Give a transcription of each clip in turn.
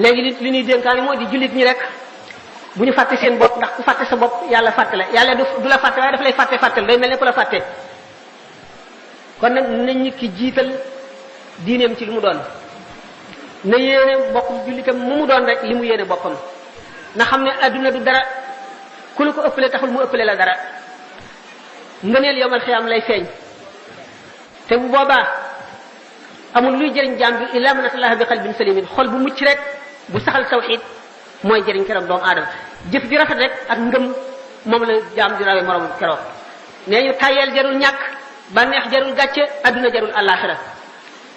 léegi li ñuy dénkaani moo di jullit ñi rek bu ñu fàtte seen bopp ndax ku fàtte sa bopp yàlla fàtte la yàlla du la fàtte waaye daf lay fàttal day mel ne ku la fàtte kon nag nañ nit ki jiital diineem ci li mu doon na yéene bokk jullitam mu doon rek li mu yéene boppam na xam ne adduna du dara ku la ko ëppale taxul mu ëppale la dara ngëneel yowmal xiyaam lay feeñ te bu boobaa amul luy jëriñ jaam bi illa man atallaha bi qalbin salimin xol bu mucc rek bu saxal tawxid mooy jëriñ keroog doomu aadama jëf ji rafet rek ak ngëm moom la jaam di rawee moroom keroog nee ñu tayeel jarul ñàkk bànneex jarul gàcce adduna jarul àllaaxira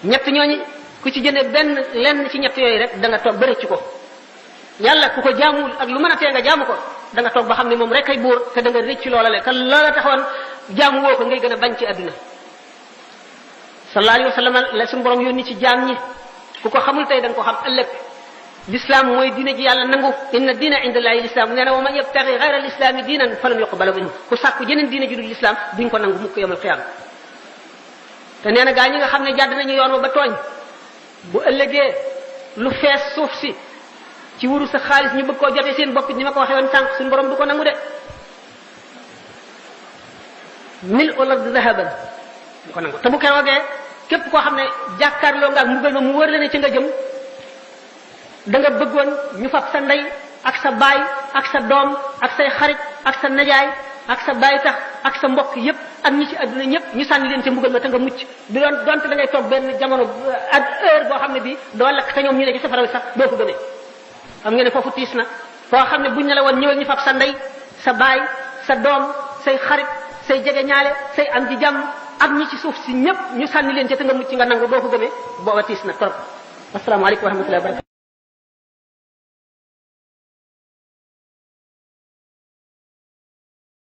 ñett ñooñu ku ci jënde lenn ci ñett yooyu rek da nga toog ba rëcc ko yàlla ku ko jaamuwul ak lu mën a tee nga jaamu ko da nga toog ba xam ne moom rek ay buur te da nga rëcc loola le te loola taxoon jaamu woo ko ngay gën a bañ ci adduna sallallahu alayhi wa sallam la suñu borom yónni ci jaam ñi ku ko xamul tey da nga ko xam ëllëg l'islam mooy diine ji yàlla nangu inna diina inda allahi l'islam nee na wa man yabtaghi ghayra al-islami diinan falan yuqbala minhu ku sàkku jeneen diine ju dul l'islam duñ ko nangu mukk yawmal qiyaama te nee na gaa ñi nga xam ne jàdd nañu yoon wa ba tooñ bu ëllëgee lu fees suuf si ci wuru sa xaalis ñu bëgg koo jotee seen bopp ni ma ko waxee woon sànq suñu borom du ko nangu de mil olard zahaban du ko nangu te bu keroogee képp koo xam ne jàkkaarloo nga ak mbugal ma mu wër la ne ci nga jëm da nga bëggoon ñu fab sa ndey ak sa baay ak sa doom ak say xarit ak sa najaay ak sa baay tax ak sa mbokk yépp ak ñi ci àdduna ñëpp ñu sànni leen ca mbugal ma te nga mucc du doon donte da ngay toog benn jamono ak heure boo xam ne bi doo lakk te ñoom ñu ne ci safara sax doo ko gëmee xam nga ne foofu tiis na foo xam ne buñ ne la woon ñëwal ñu fab sa ndey sa baay sa doom say xarit say jege ñaale say am di jàmm ak ñi ci suuf si ñëpp ñu sànni leen ca te nga mucc nga nangu doo ko gëmee booba tiis na trop asalaamaaleykum wa rahmatullahi wa barakatu